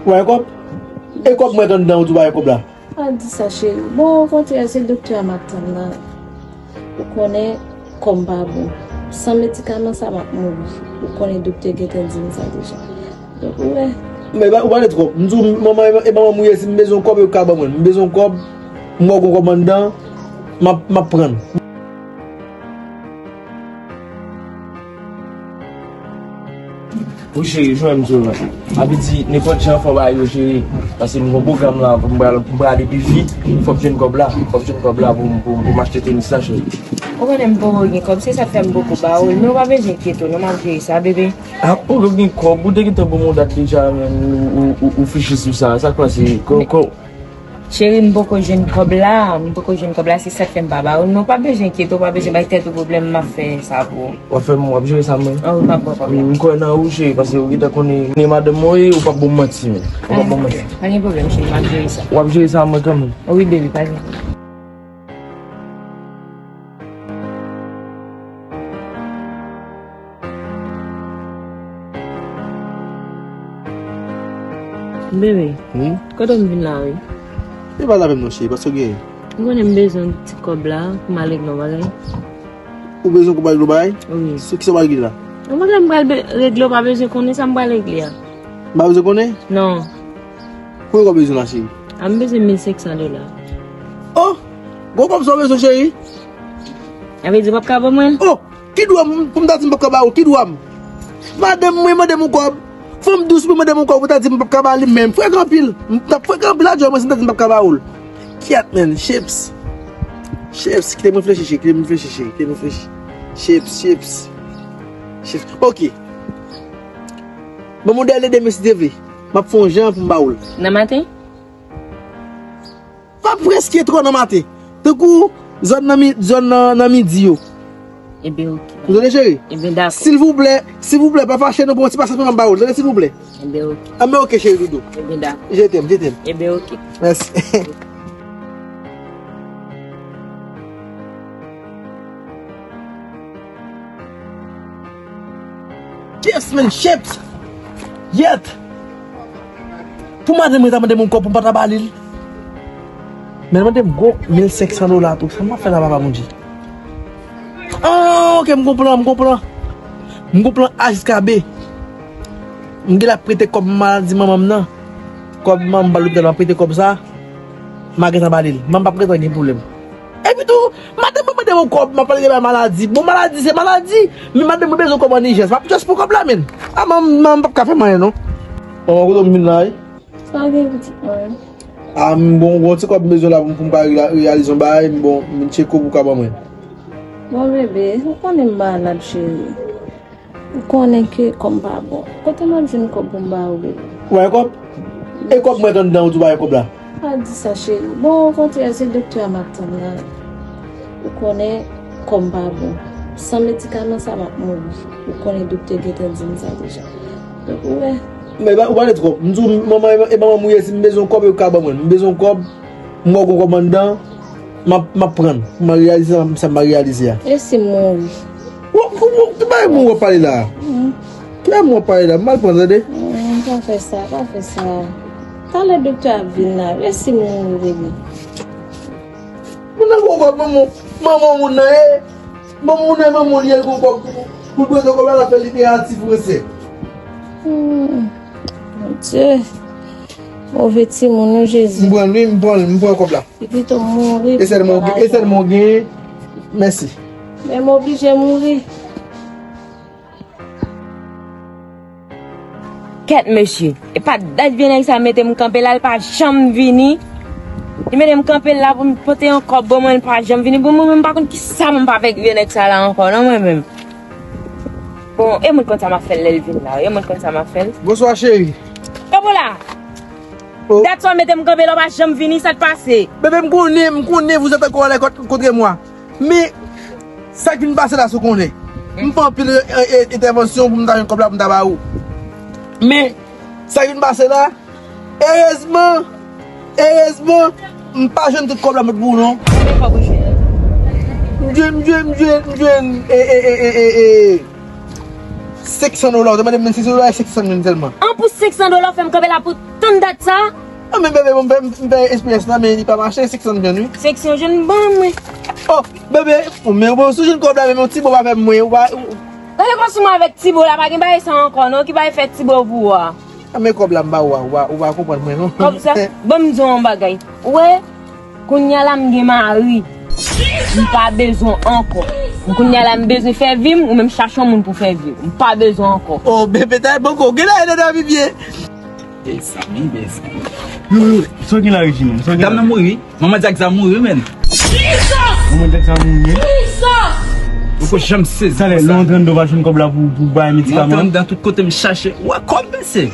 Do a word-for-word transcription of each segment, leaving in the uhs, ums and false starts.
Ou pa gen kòb? E kòb mwen t anndan, ou di ou pa gen kòb la? Pa di sa, cheri. Bon, okontrè, se doktè a m ap tann nan. Ou konnen kò m pa bon. San medikaman sa, m ap mouri. Ou konnen doktè gentan di m sa deja. Donk, ou wè. Men ba, ou pale twòp. M di w, manman, e manman m ou ye, si m bezwen yon kòb, yo ka ban mwen. M bezwen yon kòb, m wè w gen kòb anndan, m ap, m ap pran l. Wi cheri, jwenn m sou mwen. Sa vle di, nenpòt jan fò w bay yo, cheri. Paske m gon pwogram la, pou m pral, pou m pral ale pi vit, fò m jwenn kòb la. Fò m jwenn kòb la pou m, pou m, pou m achte tenis la, cheri. Ou konnen m poko gen kòb, se sa k fè m poko ba ou l, men ou pa bezwen enkyete w non, m ap jere sa, bebe. Ah, ou gen kòb, ou te gentan ban m yon dat deja, men ou, ou, ou, ou fichi sou sa, sa k pase? Ko, ko, Cheri, m poko jwenn kòb la, m poko jwenn kòb la, se sa k fè m pa ba ou l, men ou pa bezwen enkyete w, ou pa bezwen bay tèt ou pwoblèm, m ap fè sa pou ou. W ap fè m, w ap jere sa mwen? Ah wi, m ap ba w pwoblèm. M kwè nan ou, cheri, paske ou gentan konnen, konnen madanm mwen, wi, ou p ap ban m manti, men. Ou p ap ban m manti. Pa gen pwoblèm, cheri, m ap jere sa. W ap jere sa mwen kanmenm? Wi, baby, pa gen pwoblèm. Bebe, hmm? Kote m vin la, wi? Se pa avè m non, cheri, paske w genyen. M konnen m bezwen ti kòb la pou m al regle yon bagay. Ou bezwen pou w al regle yon bagay? Wi. Sou kisa w pral regle la? Yon bagay m pral be-, regle, w pa bezwen konnen sa m pral regle a. M pa bezwen konnen? Non. Konbyen w bezwen la, cheri? A, m bezwen mil senk san dola. Oh! Gwo kòb sa w bezwen, cheri? Sa vle di w p ap ka ban mwen l? Oh! Ki dwa m pou m ta di m p ap ka ba ou? Ki dwa m? Madanm mwen mande m yon kòb. Fanm dous mwen mande m yon kòb, ou ta di m p ap ka ba li menm. Frekan anpil. M t ap frekan anpil a djòl mwen si m ta di m p ap ka ba ou l. Kyèt, man. Chips. Chips. Kite m reflechi, cheri. Kite m reflechi, cheri. Kite m reflechi. Chips, chips. Chips. Ok. Ban m yon dènye demen si te vle. M ap fè yon jan pou m ba ou l. Nan maten? Pa prèske twò nan maten. Tankou zòn nan mi-, zòn nan, nan midi yo. Ebyen, ok. Ou tande, cheri? Ebyen, dakò. Silvouplè, silvouplè, pa fache non, pran yon ti pasyans pou m ba ou l. Tande, silvouplè. Ebyen, ok. Anben, ok, cheri doudou. Ebyen, dakò. Je t'aime, je t'aime. Ebyen, ok. Mèsi. Chips, man, chips. Yèt. Pou madanm mwen ta mande m yon kòb pou m pa ta ba li l. Men l mande m gwo mil senk san dola tou. Sa m ap fè la, papa Bondye? Ah, ok, m gon plan, m gon plan. M gon plan A jiska B. M genlè ap prete kòb maladi manman m nan. Kòb manman m ba l lopital, m ap prete kòb sa. M a gentan ba li l. Manman m p ap gentan gen pwoblèm. Epi tou, madanm mwen mande yon kòb, m ap pale de bagay maladi. Bon, maladi se maladi, men madanm mwen bezwen kòb an ijans. M ap just pran kòb la, men. A, manman, manman p ap ka fè m anyen, non. Manman, kote w vin la, wi? Pa gen pitit mwen. A, m bon, gon ti kòb m bezwen la pou m, pou m ka rela-, reyalize yon bagay, m bon, m tcheke w pou w ka ban mwen. Bon, bebe, ou konnen m malad, cheri. Ou konnen ke kò m pa bon. Kote m ap jwenn kòb pou m ba ou, bebe? Ou pa gen kòb? E kòb mwen t anndan, ou di ou pa gen kòb la? Pa di sa, cheri. Bon, okontrè, se doktè a m ap tann la. Ou konnen kò m pa bon. San medikaman sa, m ap mouri. Ou konnen doktè gentan di m sa deja. Donk, ou wè. Men ba, ou pale twòp. M di w, manman, e, e manman m ou ye, si m bezwen yon kòb, yo ka ban mwen l. M bezwen yon kòb, m wè w gon kòb anndan, m ap, m ap pran l. Pou m reyalize sa, sa m reyalize a. E si m mouri? Ou, ou, ou, ou pa mouri w ap pale la. Hmm. Ki bagay mwen pale la, m al pran, tande. Hmm, pa fè sa, pa fè sa. Talè doktè a ap vin la, e si m mouri, bebe? Moun nan gon kòb, manman, manman moun nan ye. Manman moun nan, manman li ye, l gon kòb pou, pou l prete kòb la, l ap fè literati franse. Hmm, Bondye. Move timoun, wi, Jezi. M pran l, wi, m pran l, m pran kòb la. Li pito mouri. E sèlman w gen, e sèlman w gen. Mèsi. Men m oblije mouri. Kèt mesye, e pa dat vye nèg sa mete m kanpe la, l pa janm vini. Li mete m kanpe la pou m pote yon kòb ban mwen, l pa janm vini. Bon, mwen menm m pa konn kisa pou m pa fè ak vye nèg sa la ankò, non, mwen menm. Bon, e moun konn sa m ap fè l lè l vin la, e moun konn sa m ap fè l. Bonswa, cheri. Kòbo la! Oh. Dat sa w mete m kanpe la, w pa janm vini, sa k pase? Bebe, m konnen, m konnen, vous êtes en colère contre, contre moi. Men, sa k vin pase la, si w konnen. M fè anpil, e, e, entèvansyon pou m ta jwenn kòb la, pou m ta ba ou. Men, sa k vin pase la, erezman, erezman, m pa jwenn tout kòb la, m met pou ou, non. Konbyen kòb ou jwenn? M jwenn, m jwenn, m jwenn, m jwenn, e, e, Senk san dola, ou te mande m mil senk san dola, e senk san jèn sèlman. An pou senk san dola, ou fè m kanpe la pou tann dat sa? Non, men bebe, bon, m fè, m fè esperyans la, men li pa mache, senk san jèn, wi. Senk san jèn, ban mwen. Oh, bebe, ou men, bon, sou jèn kòb la, men yon ti bo pa fè mwen, ou pa, ou Gade kòm si mwen avèk ti bo la, pa gen bagay sa ankò, non, ki bagay fè ti bo pou ou a? Ah, men kòb la, m ba ou a, ou pa, ou pa konprann mwen, non. Kòb sa, ban m di w yon bagay. Ou wè, kounye a la, m gen mari. M pa bezwen ankò. Kounye a la, m bezwen fè vi m, ou menm chache yon moun pou fè vi w. M pa bezwen ankò. Oh, bebe, ta bon ko, gen la, e nan vi byen. Mezanmi, mezanmi. Yo, yo, sa w gen la, Reginald? Sa w gen la? Dam nan mouri, wi. Manman Jackza mouri, men. Manman Jackza mouri, men. Ou ko janm sezi. Talè, lè w antre anndan, w pa jwenn kòb la pou, pou bay medikaman? Mwen antre anndan, tout kote m chache. Ou wè kòb, mesye.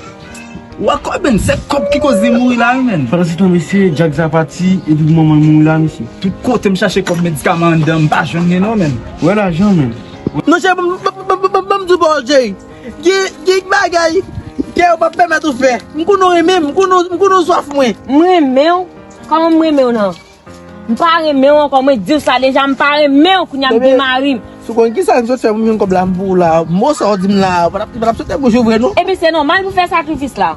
Ou wè kòb, men. Se kòb ki koz li mouri la, wi, men. Pandan se tan, mesye, Jackza pati, epi manman l mouri la, mesye. Tout kote m chache kòb medikaman anndan, m pa jwenn li, non, men. Wè lajan, men. Non, chè, ban m, ban m, ban m, ban m, ban m di w pa, Jay. Gen, gen bagay kè w p ap pèmèt ou fè. M konnen w renmen m, m konnen w, m konnen w swaf mwen. M renmen w? Kòman m renmen w nan? M pa renmen w ankò, mwen di w sa deja, m pa renmen w, kounye a m gen mari m. Si w konn kisa m sot fè pou m jwenn kòb la, m pou w la. Mo sa w di m la, pa t ap, pa t ap sot nan bouch ou vre, non. Ebyen, se nòmal pou fè sakrifis la.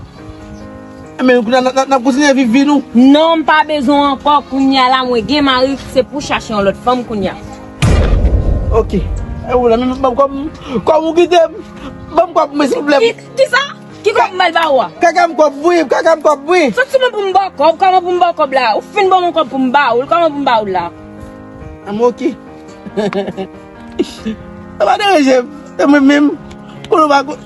Men kounye a, n ap, n ap kontinye viv vi nou. Non, m pa bezwen w ankò. Kounye a la, mwen gen mari, se pou chache yon lòt fanm kounye a. Ok. E ou la, men ban m kòb, kòb ou kite m. Ban m kòb mwen, silvouplè. Ki, kisa? Ki kòb m al ba ou a? Kaka m kòb, wi, kaka m kòb, wi. Sòti sou mwen pou m ba w kòb, kòman pou m ba w kòb la? Ou fin ban mwen kòb pou m ba ou l, kòman pou m ba ou l la? An, men ok. Sa pa deranje m. Se mwen menm. Konnen w pa ko-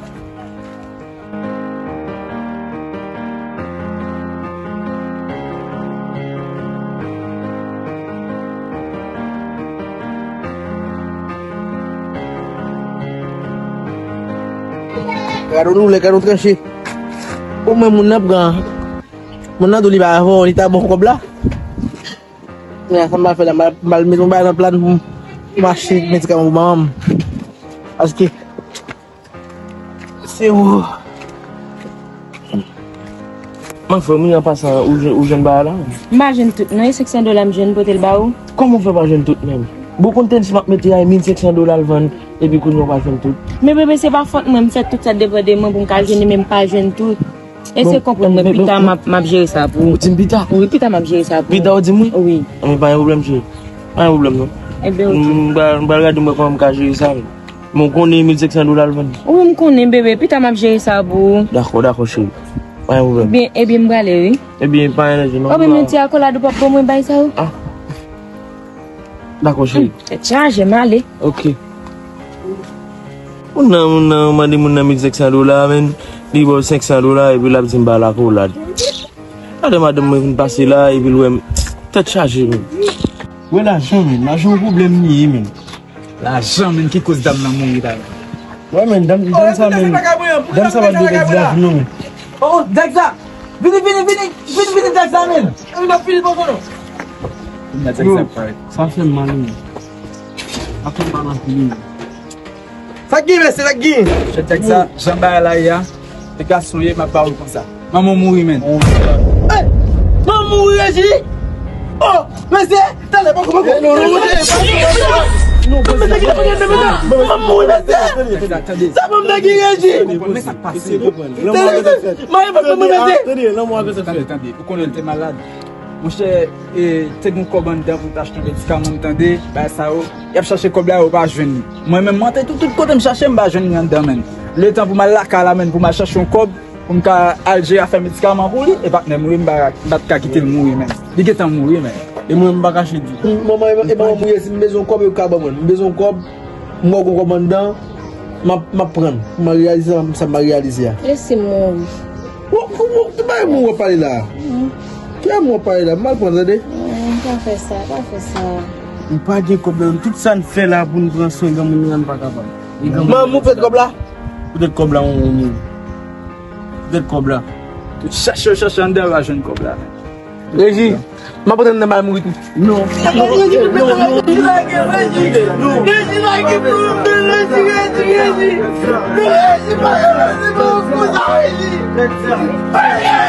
Gade w doule, gade w tranche. Omwen moun nan pran. Moun nan di w li pa avè w, li ta ba w kòb la. Men sa m pral fè la, m pral, m pral met yon bagay nan plan pou m achte medikaman pou manman m. Paske se ou. Mwen frè m, wi, an pasan, ou jwenn, ou jwenn bagay la? M pa jwenn tout, non, e senk san dola m jwenn pote l ba ou. Kòman w fè pa jwenn tout menm? Bon, konn tèl si m ap mete a mil senk san dola l vann, epi kounye a w pa jwenn tout. Men bebe, se pa fòt mwen, m fè tout sa depann de mwen pou m ka jwenn li, men m pa jwenn tout. Eseye konprann mwen, pita m ap, m ap jere sa pou ou. Ou di m pita? Wi, pita m ap jere sa pou ou. Pita ou di m wi? Wi. Anben, pa gen pwoblèm, cheri. Pa gen pwoblèm, non. Enben, ok. M pral, m pral gade mwen kòman m ka jere sa, men. Men w konnen mil senk san dola l vann. Wi, m konnen, bebe. Pita m ap jere sa pou ou. Dakò, dakò, cheri. Pa gen pwoblèm. Ebyen, ebyen, m prale, wi. Ebyen, pa gen danje, non. Ou menm yon ti akolad ou p ap ban mwen bay sa yo? Ah. Dakò, cheri. Tèt chaje, m ale. Ok. Moun nan, moun nan, ou mande moun nan mil senk san dola, men li ba w senk san dola, epi l ap di m ba l akolad. Gade madanm mwen vin pase la, epi l wè m. Tèt chaje, men. Wè lajan, men. Lajan yon pwoblèm li ye, men. Lajan, men, ki koz dam nan mouri la. Wè, men, dam, dam sa, men. Dam sa pa dwe pèdi lavi, non, men. Oh, oh, Jackza! Vini, vini, vini, vini, vini, Jackza, men. Vini, vini, vini, vini. Yo, sa fè m mal, men. Sa fè m mal anpil, men. Sa k gen, mesye, sa k gen? Chèf Jackza, jan bagay la ye a, e gason ye, m ap ba ou l konsa. Manman w mouri, men. Hey! Manman w mouri, Reji? Oh, mesye, talè, poko, poko. Manman w mouri, mesye. Tande, tande. Sa manman nan ki Reji? Tande, tande. Mari, mari, mari, mesye. Tande, tande. Ou konnen l te malad. Monchè, e, te gen kòb anndan pou m t achte medikaman, m tande, bagay sa yo. Y ap chache kòb la, yo pa jwenn li. Mwen menm, m antre tout, tout kote m chache, m pa jwenn li anndan, menn. Letan pou m al lakay la, menn, pou m al chache yon kòb, pou m ka al jere afè medikaman pou li, e patnè m, wi, m pa, m pa t ka kite l mouri, menn. Li gentan mouri, menn. E mwen, m pa kache di. Manman, e manman m, wi, si m bezwen yon kòb, yo ka ban mwen. M bezwen yon kòb, m wè w gon kòb anndan, m ap, m ap pran l. Pou m reyalize sa, sa m pa reyalize a. Lese m mouri. Ou, ou, ou, ki bagay moun w ap pale la? Ki bagay moun w ap pale la? M mal pran, tande. Non, pa fè sa, pa fè sa. M pa gen kòb nan tout sa n fè la pou n pran swen granmoun nan, n pa kapab. Manman w pèdi kòb la? Poutèt kòb la, ou, ou mouri. Poutèt kòb la. Tout chache, chache anndan, yo pa jwenn kòb la. Reji, m ap antre anndan ba l mouri tou. Non. Non, non, non. Reji, Reji, Reji, Reji, Reji, Reji, Reji, Reji, pa fè Reji, pa fè sa, Reji.